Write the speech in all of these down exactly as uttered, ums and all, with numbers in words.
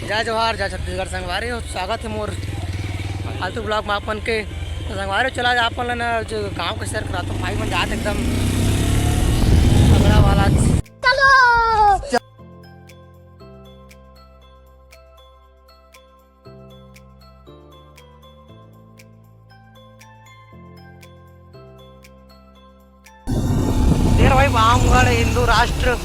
जय जोहार, जय छत्तीसगढ़ संगवारी हो, स्वागत हे मोर फालतू vlog में आप मन के। तो संगवारी हो, चला आज आप मन ला ना जो गाँव के सैर कराथों, भाई मन जात एकदम तगड़ा वाला। चलो। तेरा भाई बामगढ़ हिंदू राष्ट्र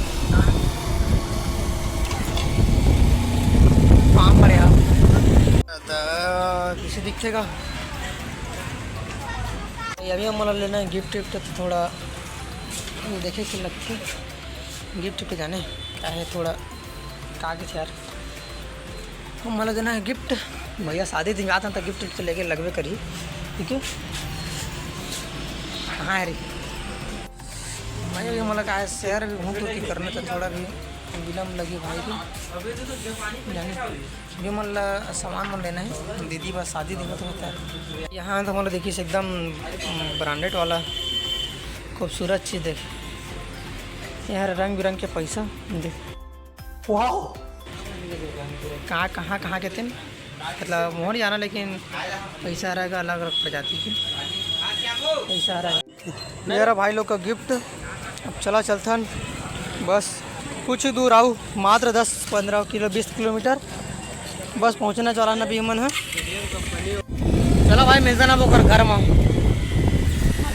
बामगढ़ यार। दादा, किसी दिखेगा? ये अभी हमन ला लेना हे gift विफ्ट, तो थोड़ा देखे के लगथे gift के जाने का हे, थोड़ा का के यार। हमन ला देना हे gift। भैया शादी दिन जात हन त gift तो लेके लगबे करही, ठीक है। हाँ रे भाई, अभी हमन ला का हे, शहर भी घूम टूर के करना, तो थोड़ा भी विलम्ब लगी भाई के जाने। ये मन ला सामान मन लेना हे, दीदी बस शादी दिन तो होता है। यहाँ तो हमन ला देखिस एकदम branded वाला खूबसूरत चीज देख, यहाँ रंग बिरंग के पैसा देख। वाओ। कहाँ, कहाँ, कहाँ के तेन? मतलब, मोहन जाना, लेकिन पैसा रहेगा अलग अलग प्रजाति के पैसा रहेगा। मेरा भाई लोग का gift। अब चला चलथन, बस कुछ दूर आऊ, मात्र दस पन्द्रह किलो, बीस किलोमीटर बस पहुँचना चाहत हन अभी हमन ह। चला भाई, मिलथन अब ओकर घर म।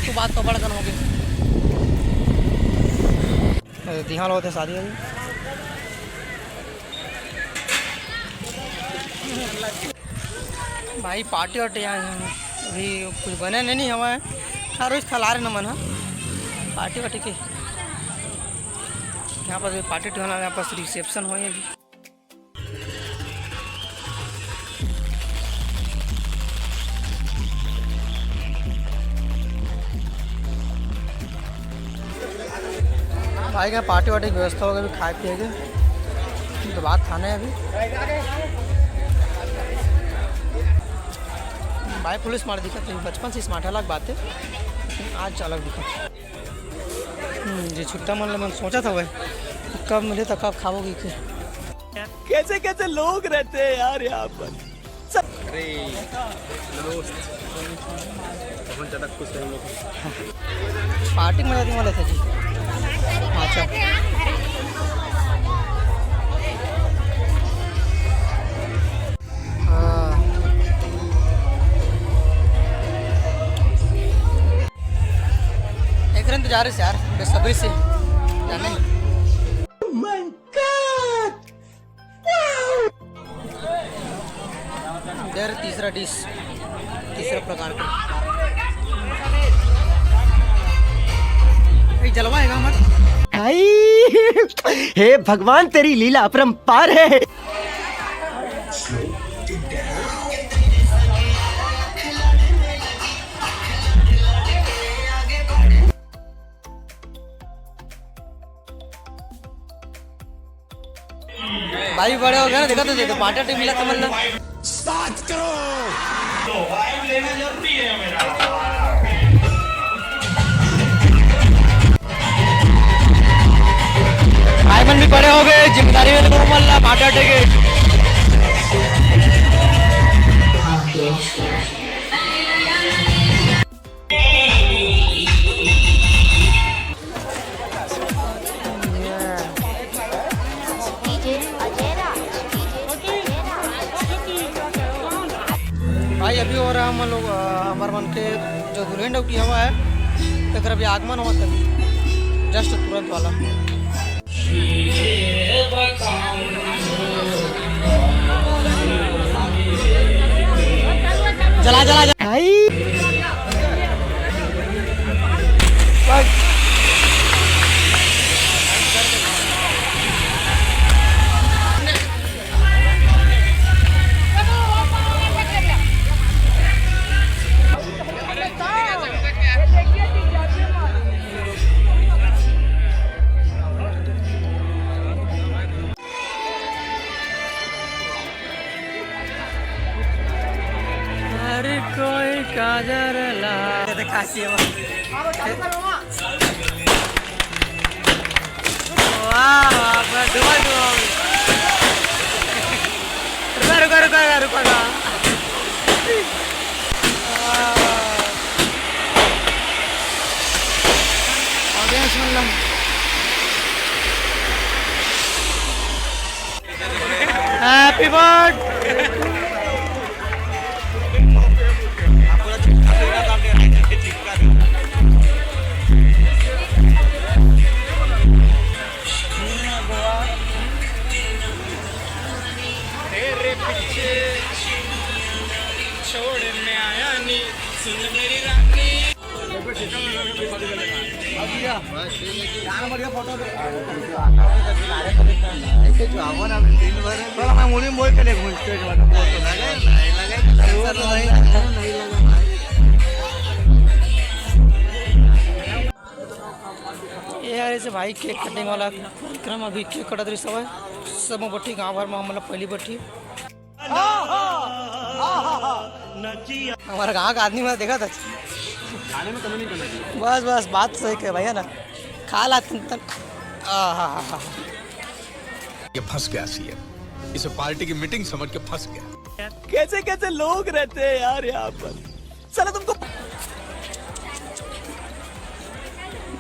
तू बात तो बड़ कन होगे। दिहाल होते शादी वाली। भाई party वार्टी आए हैं, अभी कुछ बने नहीं, नहीं हवा है। हर रोज खला रहे न मन ह party वार्टी के। यहाँ पर party वार्टी होना, यहाँ पर reception होई अभी। भाई का party वार्टी के व्यवस्था होगे, अभी खाए पिए के तो बात खाने अभी। भाई पुलिस मार दिखत हे, बचपन से smart है, अलग बात है, लेकिन आज अलग दिखत। हम्म, जे छुट्टा मन ले मन सोचत हवय, कब मिले त कब खाबो कहिके। कैसे कैसे लोग रहते हैं यार यहाँ पर। अरे दोस्त, बहुत ज़्यादा खुश हैं हम लोग। Party में मजा लेते जी। अच्छा। हाँ। एकरे इंतजार है यार, बेसब्री से जाने। इधर तीसरा dish, तीसरा प्रकार का। भाई जलवा है हमर। आई, हे भगवान, तेरी लीला अपरंपार है। भाई बड़े हो गए ना, देखा तो दे दो, पार्टी वार्टी मिला तो मतलब। भाई मन भी बड़े हो गए, जिम्मेदारी वाले को मल्ला, पार्टी वार्टी के। भाई अभी हो रहा हम लोग, अ, हमार मन के जो दुल्हन डौकी हवा है, तेकर अभी आगमन होवत है, just तुरंत वाला। चला, चला, चला। हर कोई काजर ला। वाह, वाह, वाह, दुआ, दुआ। यार, रुको ना। Audience मतलब Happy birthday। तेरे पीछे छोड़ मैं आया नहीं, सुन मेरी रानी। ये यार, ऐसे भाई cake cutting वाला कार्यक्रम, अभी cake कटत रही सब है, सब बठी गाँव भर में, मतलब पहली बठी। हमारा गाँव का आदमी मैं देखा था। खाने में कमी नहीं करना चाहिए। बस बस, बात सही कहे भैया ना, खा ला तुम तक। आहा। ये फंस गया सीएम, इसे पार्टी की मीटिंग समझ के फंस गया। कैसे कैसे लोग रहते हैं यार यहाँ पर। साला तुमको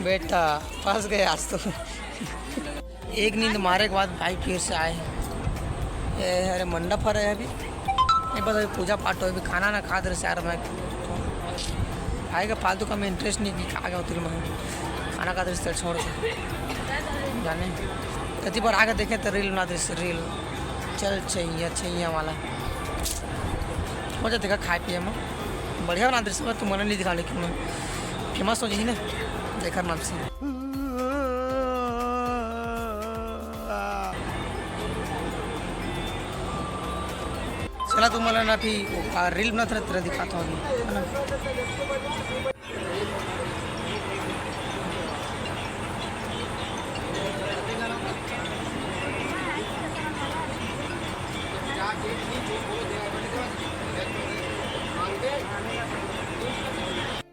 बेटा, फंस गए आज तो। एक नींद मारे के बाद भाई फिर से आए। ये हरे मंडप हरे अभी, ये बस अभी पूजा पाठ हो, अभी खाना ना खा दे यार। मैं भाई का फालतू का मैं इंटरेस्ट नहीं, कि खा गया उतरी मैं खाना खा दे छोड़ के जाने। कति बार आगे देखे तो रील बना दे, रील चल छैया छैया वाला। हो जाते का खाए पिए में बढ़िया बना दे, तुम नहीं दिखा, लेकिन फेमस हो जाही ना, देखर नाम से। चला, तुम ना अभी वो का रील बनात रहे, तेरा दिखाता हूँ अभी, है ना?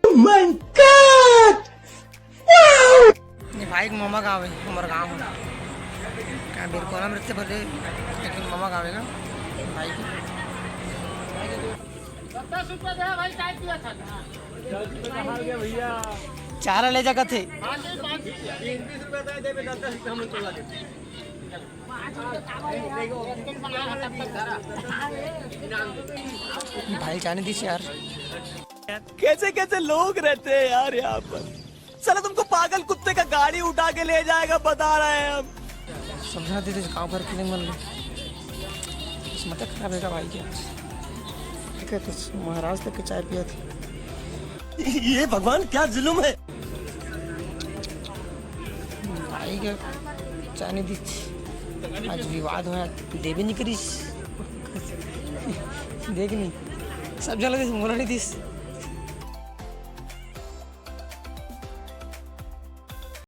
Oh my God! ये भाई के ममा गाँव है, हमारे गाँव है। क्या बिरकोना में रहते भले, लेकिन ममा गाँव है ना भाई की। दस रुपया दे भाई, चाय पिया था। चारा ले जाकर थे। भाई जाने दीजिए यार। कैसे कैसे लोग रहते हैं यार यहाँ पर। साला तुमको पागल कुत्ते का गाड़ी उठा के ले जाएगा, बता रहे हैं हम। समझा देते गाँव भर के मन में। किस्मत खराब है भाई के। ठीक है, तो महाराज तक के चाय पिया था। ये भगवान, क्या जुल्म है। भाई के चाय नहीं दी। आज विवाद हुआ, देवे नहीं करीस। देख नहीं, सब जगह मोला नहीं दीस।